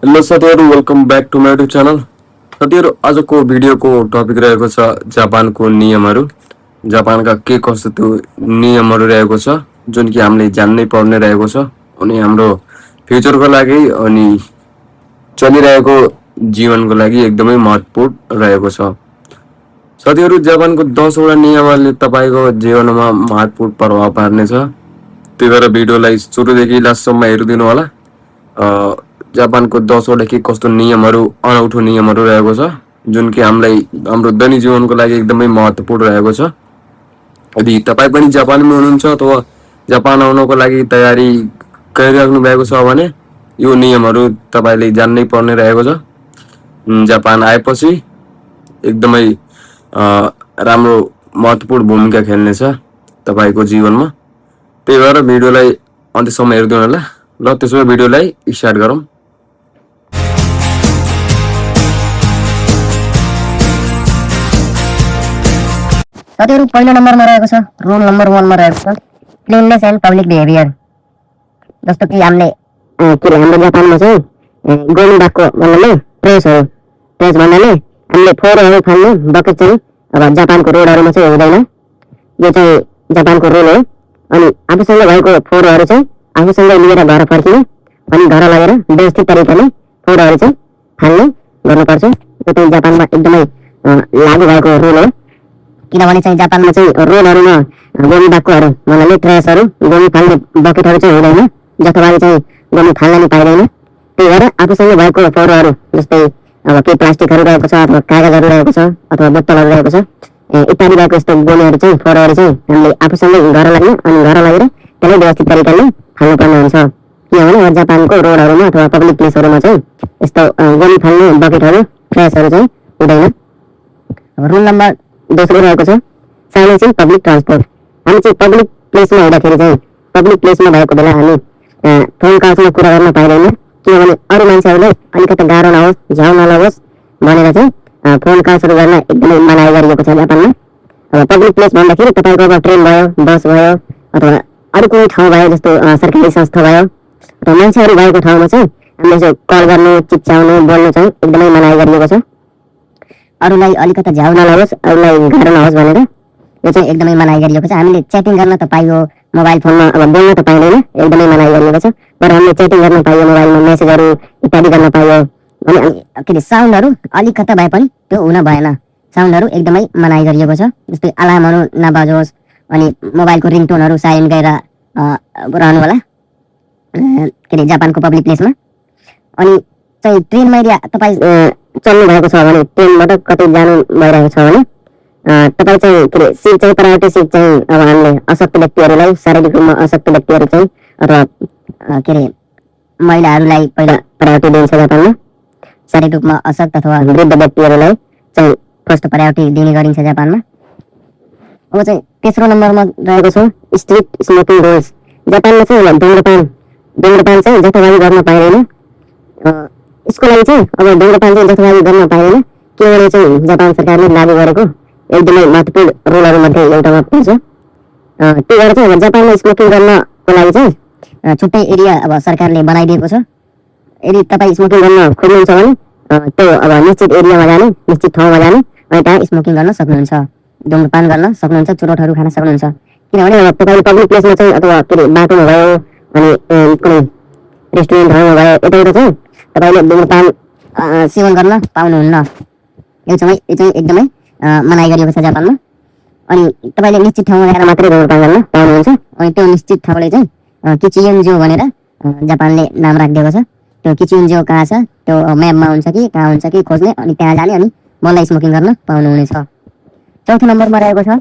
Hello साथीहरु, welcome back to my YouTube channel. साथीहरु, आजको भिडियोको टपिक रहेको छ जापानको नियमहरु। जापानका के कस्तो त्यो नियमहरु रहेको छ जुन कि हामीले जान्नै पर्ने रहेको छ अनि हाम्रो फ्युचरको लागि अनि चलिरहेको जीवनको लागि एकदमै महत्त्वपूर्ण रहेको छ। साथीहरु, जापानको 10 वटा नियमले तपाईको जीवनमा महत्त्वपूर्ण प्रभाव पार्नेछ। त्यही भएर भिडियोलाई सुरुदेखि लास्टसम्म हेरिदिनु होला। जापानको 10 वटा के कस्तो नियमहरु, अनौठो नियमहरु रहेको छ जुन कि हामीलाई हाम्रो दैनिक जीवनको लागि एकदमै महत्त्वपूर्ण रहेको छ। यदि तपाई पनि जापानमा हुनुहुन्छ अथवा जापान आउनको लागि तयारी गरिराख्नु भएको छ भने यो नियमहरु तपाईले जान्नै पर्ने रहेको छ। जापान आएपछि एकदमै राम्रो महत्त्वपूर्ण भूमिका खेल्नेछ तपाईको जीवनमा। त्यही भएर भिडियोलाई अन्त्यसम्म हेर्दिनु होला। ल त्यसो भए भिडियोलाई स्टार्ट गरौँ। साथीहरु, पहिलो नम्बरमा रहेको छ रुल नम्बर 1 मा रहेको छ क्लिननेस एन्ड पब्लिक बिहेभियर। जस्तो कि हामीले हाम्रो जापानमा चाहिँ गोली बागको भन्नाले प्रेस भन्नाले हामीले फोहोरहरू फाल्ने बकेट चाहिँ अब जापानको रोडहरुमा चाहिँ हुँदैन। यो चाहिँ जापानको रुल हो। अनि आफूसँग भएको फोहोरहरू चाहिँ आफूसँगै लिएर घर फर्किने अनि घर लगेर व्यवस्थित तरिकाले फोहोरहरू चाहिँ फाल्ने गर्नुपर्छ। यो चाहिँ जापानमा एकदमै लागू भएको रुल हो। किनभने चाहिँ जापानमा चाहिँ रोडहरुमा गोली बागकोहरू भन्नाले ट्रेसहरू गोली फाल्ने बकेटहरू चाहिँ हुँदैन, जथाभावी चाहिँ गोली फाल्न नि पाइँदैन। त्यही भएर आफूसँग भएको फोहोरहरू जस्तै अब केही प्लास्टिकहरू रहेको छ अथवा कागजहरू रहेको छ अथवा बोतलहरू रहेको छ इत्यादि भएको यस्तो गोलीहरू चाहिँ फोहोरहरू चाहिँ हामीले आफूसँगै घर लाग्ने अनि घर लगेर त्यसलाई व्यवस्थित तरिकाले फाल्नुपर्ने हुन्छ। किनभने जापानको रोडहरुमा अथवा पब्लिक प्लेसहरुमा चाहिँ यस्तो गोली फाल्ने बकेटहरू ट्रेसहरू चाहिँ हुँदैन। रुल नम्बर 2 रहेको छ साइलेन्सिङ पब्लिक ट्रान्सपोर्ट। हामी चाहिँ पब्लिक प्लेसमा हुँदाखेरि चाहिँ पब्लिक प्लेसमा भएको बेला हामी फोन कलमा कुरा गर्न पाइँदैन। किनभने अरू मान्छेहरूलाई अलिकति गाह्रो नहोस्, झ्याउ नलागोस् भनेर चाहिँ फोन कलहरू गर्न एकदमै मनाही गरिएको छ जापानमा। अब पब्लिक प्लेस भन्दाखेरि तपाईको अब ट्रेन भयो, बस भयो अथवा अरू कुनै ठाउँ भयो जस्तो सरकारी संस्था भयो अथवा मान्छेहरू भएको ठाउँमा चाहिँ हामीले कल गर्नु, चिच्याउनु, बोल्नु चाहिँ एकदमै मनाही गरिएको छ। अरूलाई अलिकति झ्याउ नलागोस्, अरूलाई गाह्रो नहोस् भनेर यो चाहिँ एकदमै मनाही गरिएको छ। हामीले च्याटिङ गर्न त पाइयो, मोबाइल फोनमा अब बोल्न त पाइँदैन, एकदमै मनाही गरिएको छ। तर हामीले च्याटिङ गर्न पाइयो, मोबाइलमा मेसेजहरू इत्यादि गर्न पाइयो। अनि के साउन्डहरू अलिकति भए पनि त्यो हुन भएन। साउन्डहरू एकदमै मनाही गरिएको छ। जस्तै अलार्महरू नबजोस् अनि मोबाइलको रिङटोनहरू साइलेन्ट गरेर रहनु होला जापानको पब्लिक प्लेसमा। अनि चाहिँ ट्रेनमा यदि तपाईँ चल्नु भएको छ भने, ट्रेनबाट कतै जानु भइरहेको छ भने तपाईँ चाहिँ सिट चाहिँ प्रायोरिटी सिट चाहिँ अब हामीले अशक्त व्यक्तिहरूलाई, शारीरिक रूपमा अशक्त व्यक्तिहरू चाहिँ अथवा महिलाहरूलाई पहिला प्रायोरिटी दिन्छ जापानमा। शारीरिक रूपमा अशक्त अथवा वृद्ध व्यक्तिहरूलाई चाहिँ फर्स्ट प्रायोरिटी दिने गरिन्छ जापानमा। अब चाहिँ तेस्रो नम्बरमा रहेको छ स्ट्रिक्ट स्मोकिङ रुल्स। जापानमा चाहिँ धुम्रपान चाहिँ जथाभावी गर्न पाइँदैन। यसको लागि चाहिँ अब धुम्रपान चाहिँ जथाभावी गर्न पाइँदैन किनभने चाहिँ जापान सरकारले लागू गरेको एकदमै महत्त्वपूर्ण रुलहरू मध्ये एउटामा पर्छ। त्यही भएर चाहिँ जापानमा स्मोकिङ गर्नको लागि चाहिँ छुट्टै एरिया अब सरकारले बनाइदिएको छ। यदि तपाईँ स्मोकिङ गर्न खोज्नुहुन्छ भने त्यो अब निश्चित एरियामा जाने, निश्चित ठाउँमा जाने अनि त्यहाँ स्मोकिङ गर्न सक्नुहुन्छ, धुम्रपान गर्न सक्नुहुन्छ, चुरोटहरू खान सक्नुहुन्छ। किनभने अब तपाईले पब्लिक प्लेसमा चाहिँ अथवा बाटोमा भयो अनि कुनै रेस्टुरेन्टहरूमा भयो यताउता चाहिँ तपाईले धुम्रपान सेवन गर्न पाउनुहुन्न। यो चाहिँ एकदमै मनाही गरिएको छ जापानमा। अनि तपाईले निश्चित ठाउँमा गएर मात्रै धुम्रपान गर्न पाउनुहुन्छ। अनि त्यो निश्चित ठाउँले चाहिँ किचियुन्जो भनेर जापानले नाम राखिदिएको छ। त्यो किचियुन्जो कहाँ छ त्यो म्यापमा हुन्छ कि कहाँ हुन्छ कि खोज्ने अनि त्यहाँ जाने अनि मलाई स्मोकिङ गर्न पाउनुहुनेछ। चौथो नम्बरमा रहेको छ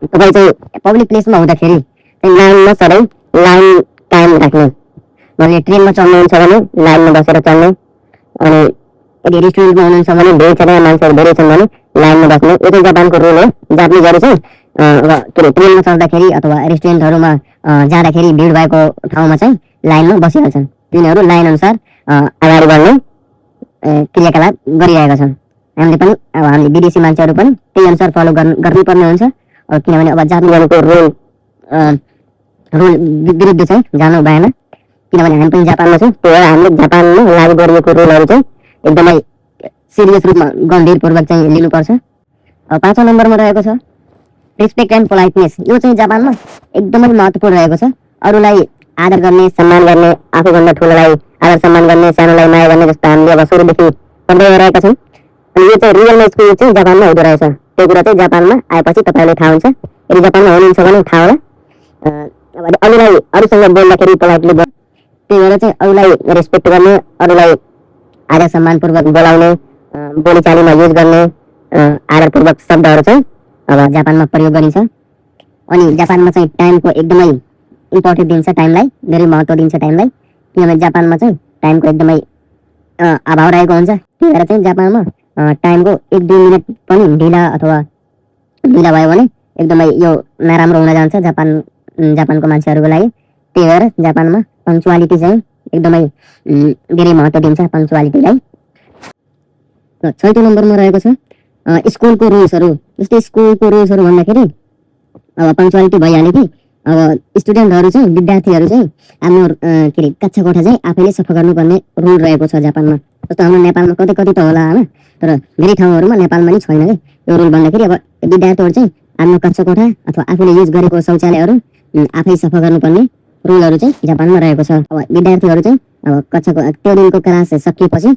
तपाईँ चाहिँ पब्लिक प्लेसमा हुँदाखेरि लाइनमा सधैँ लाइन कायम राख्ने। भने ट्रेनमा चल्नुहुन्छ भने लाइनमा बसेर चल्ने। अनि यदि रेस्टुरेन्टमा हुनुहुन्छ भने धेरै मान्छेहरू धेरै छन् भने लाइनमा बस्ने। यो चाहिँ जापानको रुल हो। जापानिजहरू चाहिँ ट्रेनमा चल्दाखेरि अथवा रेस्टुरेन्टहरूमा जाँदाखेरि भिड भएको ठाउँमा चाहिँ लाइनमा बसिहाल्छन्। तिनीहरू लाइन अनुसार अगाडि बढ्ने क्रियाकलाप गरिरहेका छन्। हामीले पनि अब हामीले विदेशी मान्छेहरू पनि त्यही अनुसार फलो गर्नुपर्ने हुन्छ। किनभने अब जापानिजहरूको रुल विरुद्ध चाहिँ जानु भएन। किनभने हामी पनि जापानमा छौँ, त्यही भएर हामीले जापानमा लागू गरिएको रुलहरू चाहिँ एकदमै सिरियस रूपमा गम्भीरपूर्वक चाहिँ लिनुपर्छ। अब 5औं नम्बरमा रहेको छ रेस्पेक्ट एन्ड पोलाइटनेस। यो चाहिँ जापानमा एकदमै महत्त्वपूर्ण रहेको छ। अरूलाई आदर गर्ने, सम्मान गर्ने, आफूभन्दा ठुलोलाई आदर सम्मान गर्ने, सानोलाई माया गर्ने जस्तो हामीले अब सुरुदेखि पढ्दै रहेका छौँ। अनि यो चाहिँ रियलमा स्कुल चाहिँ जापानमा हुँदो रहेछ। त्यो कुरा चाहिँ जापानमा आएपछि तपाईँलाई थाहा हुन्छ। यदि जापानमा हुनुहुन्छ भने थाहा होला। अब अरूलाई अरूसँग बोल्दाखेरि पोलाइटली त्यही भएर चाहिँ अरूलाई रेस्पेक्ट गर्ने, अरूलाई आदर सम्मानपूर्वक बोलाउने, बोलीचालीमा युज गर्ने आदरपूर्वक शब्दहरू चाहिँ अब जापानमा प्रयोग गरिन्छ। अनि जापानमा चाहिँ टाइमको एकदमै इम्पोर्टेन्ट दिन्छ, टाइमलाई धेरै महत्त्व दिन्छ टाइमलाई, किनभने जापानमा चाहिँ टाइमको एकदमै अभाव रहेको हुन्छ। त्यही भएर चाहिँ जापानमा टाइमको 1-2 मिनट पनि ढिला भयो भने एकदमै यो नराम्रो हुन जान्छ जापानको मान्छेहरूको लागि। त्यही भएर जापानमा पङ्क्चुअलिटी चाहिँ एकदमै धेरै महत्त्व दिन्छ पङ्क्चुअलिटीलाई। 6औं नम्बरमा रहेको छ स्कुलको रुल्सहरू। जस्तै स्कुलको रुल्सहरू भन्दाखेरि अब पङ्क्चुअलिटी भइहाल्यो कि अब स्टुडेन्टहरू चाहिँ विद्यार्थीहरू चाहिँ आफ्नो के अरे कक्षा कोठा चाहिँ आफैले सफा गर्नुपर्ने रुल रहेको छ जापानमा। जस्तो हाम्रो नेपालमा कतै त होला होइन, तर धेरै ठाउँहरूमा नेपालमा नि छैन कि यो रुल भन्दाखेरि अब विद्यार्थीहरू चाहिँ आफ्नो कक्षा कोठा अथवा आफूले युज गरेको शौचालयहरू आफै सफा गर्नुपर्ने रुलहरू चाहिँ जापानमा रहेको छ। अब विद्यार्थीहरू चाहिँ अब कक्षाको त्यो दिनको क्लास सकिएपछि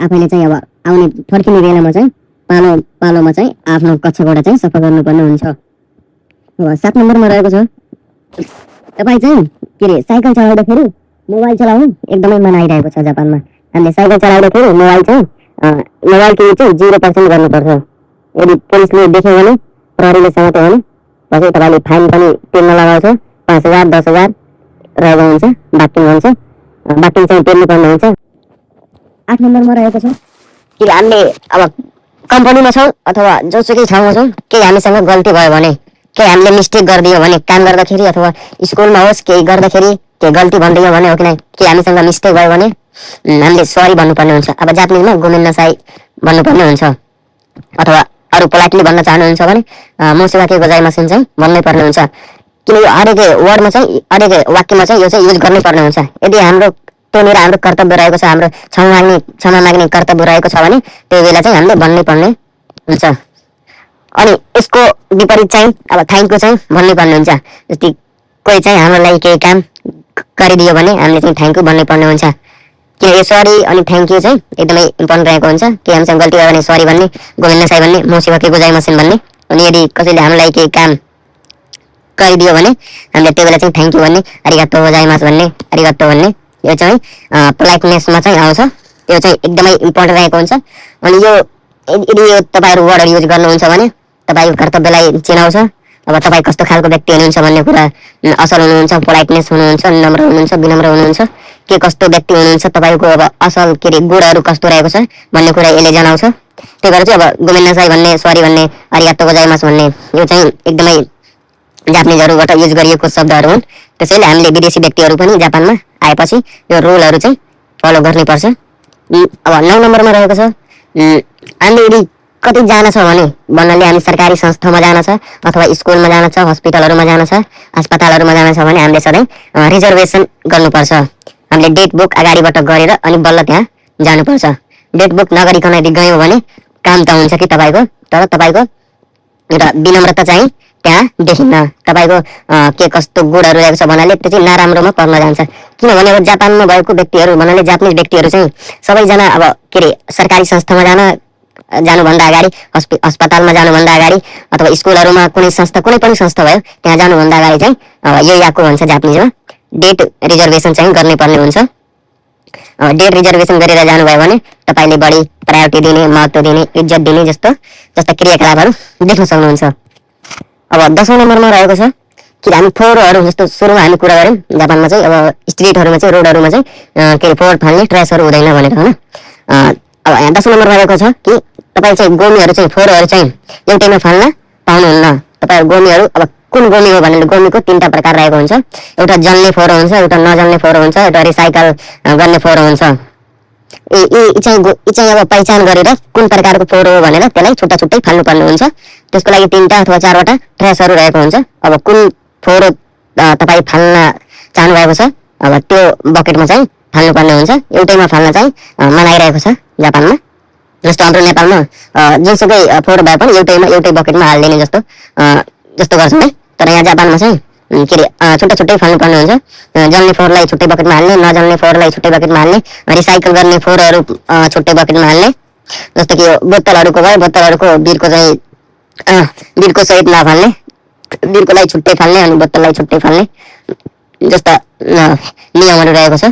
आफैले चाहिँ अब आउने फर्किने बेलामा चाहिँ पालोमा चाहिँ आफ्नो कक्षा कोठा चाहिँ सफा गर्नुपर्ने हुन्छ। अब 7 नम्बरमा रहेको छ तपाईँ चाहिँ के अरे साइकल चलाउँदाखेरि मोबाइल चलाउनु एकदमै मनाइरहेको छ जापानमा। हामीले साइकल चलाउँदाखेरि मोबाइल के चाहिँ 0% गर्नुपर्छ। यदि पुलिसले देख्यो भने, प्रहरीले समात्यो भने पछि तपाईँले फाइन पनि तिर्न लगाउँछ। 5,000 10,000 रहेको हुन्छ, बाँकिङ चाहिँ तिर्नुपर्ने हुन्छ। 8 नम्बरमा रहेको छ कि हामीले अब कम्पनीमा छौँ अथवा जोसुकै ठाउँमा छौँ, केही हामीसँग गल्ती भयो भने, केही हामीले मिस्टेक गरिदियो भने, काम गर्दाखेरि अथवा स्कुलमा होस् केही गर्दाखेरि केही गल्ती भनिदियो भने हो कि नै, केही हामीसँग मिस्टेक भयो भने हामीले सरी भन्नुपर्ने हुन्छ। अब जापानिजमा गोमेन्नासाई भन्नुपर्ने हुन्छ। अथवा अरू पोलाइटली भन्न चाहनुहुन्छ भने मोसेवा के गोजाइमासेन चाहिँ भन्नै पर्ने हुन्छ। किन यो हरेकै वर्डमा चाहिँ हरेकै वाक्यमा चाहिँ यो चाहिँ युज गर्नै पर्ने हुन्छ। यदि हाम्रो त्यहाँनिर हाम्रो कर्तव्य रहेको छ, हाम्रो क्षमा माग्ने कर्तव्य रहेको छ भने त्यो बेला चाहिँ हामीले भन्नै पर्ने हुन्छ। अनि यसको विपरीत चाहिँ अब थ्याङ्क यू चाहिँ भन्नै पर्ने हुन्छ। जस्तै कोही चाहिँ हाम्रो लागि केही काम गरिदियो भने हामीले चाहिँ थ्याङ्क यू भन्नै पर्ने हुन्छ। किन यो सरी अनि थ्याङ्क यू चाहिँ एकदमै इम्पोर्टेन्ट रहेको हुन्छ। के हामीसँग गल्ती भयो भने सरी भन्ने, गोमेन्नासाई भन्ने, मोसेवा के गोजाइमासेन भन्ने। अनि यदि कसैले हामीलाई केही काम गरिदियो भने हामीले त्यो बेला चाहिँ थ्याङ्क यू भन्ने, अरिगातो गोजाइमास भन्ने, अरिगातो भन्ने। यो चाहिँ पोलाइटनेसमा चाहिँ आउँछ। त्यो चाहिँ एकदमै इम्पोर्टेन्ट रहेको हुन्छ। अनि यदि यो तपाईँहरू वर्डहरू युज गर्नुहुन्छ भने तपाईँको कर्तव्यलाई चिनाउँछ। अब तपाईँ कस्तो खालको व्यक्ति हुनुहुन्छ भन्ने कुरा, असल हुनुहुन्छ, पोलाइटनेस हुनुहुन्छ, नम्र हुनुहुन्छ, विनम्र हुनुहुन्छ, के कस्तो व्यक्ति हुनुहुन्छ, तपाईँको अब असल के अरे गुणहरू कस्तो रहेको छ भन्ने कुरा यसले जनाउँछ। त्यही भएर चाहिँ अब गोमेन्नासाई भन्ने, सरी भन्ने, अरिगातो गोजाइमास भन्ने यो चाहिँ एकदमै जापानिजहरूबाट युज गरिएको शब्दहरू हुन्। त्यसैले हामीले विदेशी व्यक्तिहरू पनि जापानमा आएपछि यो रुलहरू चाहिँ फलो गर्नुपर्छ। अब 9 नम्बरमा रहेको छ हामीले यदि कतै जान छ भने भन्नाले हामी सरकारी संस्थामा जान छ अथवा स्कुलमा जान छ, हस्पिटलहरूमा जान छ, अस्पतालहरूमा जान छ भने हामीले सधैँ रिजर्भेसन गर्नुपर्छ। हामीले डेट बुक अगाडिबाट गरेर अनि बल्ल त्यहाँ जानुपर्छ। डेट बुक नगरिकन यदि गयौँ भने काम त हुन्छ कि तपाईँको, तर तपाईँको एउटा विनम्रता चाहिँ त्यहाँ देखिन्न। तपाईँको के कस्तो गुणहरू रहेको छ भन्नाले त्यो चाहिँ नराम्रोमा पर्न जान्छ। किनभने अब जापानमा भएको व्यक्तिहरू भन्नाले जापानिज व्यक्तिहरू चाहिँ सबैजना अब के अरे सरकारी संस्थामा जानुभन्दा अगाडि, अस्पतालमा जानुभन्दा अगाडि अथवा स्कुलहरूमा कुनै पनि संस्था भयो त्यहाँ जानुभन्दा अगाडि चाहिँ यही आएको हुन्छ जापानिजमा डेट रिजर्भेसन चाहिँ गर्नै पर्ने हुन्छ। डेट रिजर्भेसन गरेर जानुभयो भने तपाईँले बढी प्रायोरिटी दिने, महत्त्व दिने, इज्जत दिने जस्ता क्रियाकलापहरू देख्न सक्नुहुन्छ। अब 10औं नम्बरमा रहेको छ कि हामी फोहोरहरू, जस्तो सुरुमा हामी कुरा गऱ्यौँ जापानमा चाहिँ अब स्ट्रिटहरूमा चाहिँ, रोडहरूमा चाहिँ के अरे फोहोर फाल्ने, ट्र्यासहरू हुँदैन भनेर होइन। अब यहाँ 10औं नम्बरमा रहेको छ कि तपाईँ चाहिँ गोमीहरू चाहिँ फोहोरहरू चाहिँ एउटैमा फाल्न पाउनुहुन्न। तपाईँ गोमीहरू अब कुन गोमी हो भनेर गोमीको 3टा प्रकार रहेको हुन्छ। एउटा जल्ने फोहोर हुन्छ, एउटा नजल्ने फोहोर हुन्छ, एउटा रिसाइकल गर्ने फोहोर हुन्छ। यी चाहिँ अब पहिचान गरेर कुन प्रकारको फोहोर हो भनेर त्यसलाई छुट्टा छुट्टै फाल्नुपर्ने हुन्छ। त्यसको लागि 3टा अथवा 4वटा ट्र्यासहरू रहेको हुन्छ। अब कुन फोहोर तपाईँ फाल्न चाहनुभएको छ अब त्यो बकेटमा चाहिँ फाल्नुपर्ने हुन्छ। एउटैमा फाल्न चाहिँ मनाइरहेको छ जापानमा। जस्तो हाम्रो नेपालमा जुनसुकै फोहोर भए पनि एउटै बकेटमा हालिदिने जस्तो गर्छ है। तर यहाँ जापानमा चाहिँ के अरे छुट्टै छुट्टै फाल्नुपर्ने हुन्छ। जल्ने फोहोरलाई छुट्टै बकेटमा हाल्ने, नजल्ने फोहोरलाई छुट्टै बकेटमा हाल्ने, रिसाइकल गर्ने फोहोरहरू छुट्टै बकेटमा हाल्ने। जस्तो कि यो बोतलहरूको भयो, बोतलहरूको बिरको चाहिँ बिरको सहित नफाल्ने, बिरकोलाई छुट्टै फाल्ने अनि बोतललाई छुट्टै फाल्ने जस्ता नियमहरू रहेको छ।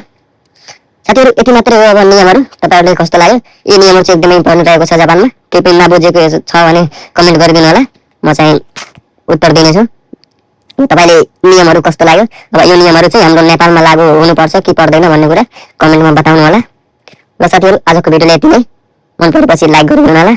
साथीहरू यति मात्रै हो अब नियमहरू। तपाईँहरूले कस्तो लाग्यो? यी नियमहरू चाहिँ एकदमै इम्पोर्टेन्ट रहेको छ जापानमा। केही पनि नबुझेको छ भने कमेन्ट गरिदिनु होला, म चाहिँ उत्तर दिनेछु। तपाईँले नियमहरू कस्तो लाग्यो? अब यो नियमहरू चाहिँ हाम्रो नेपालमा लागू हुनुपर्छ कि पर्दैन भन्ने कुरा कमेन्टमा बताउनु होला। ल साथीहरू, आजको भिडियोले यति नै। मन परेपछि लाइक गरिदिनु होला।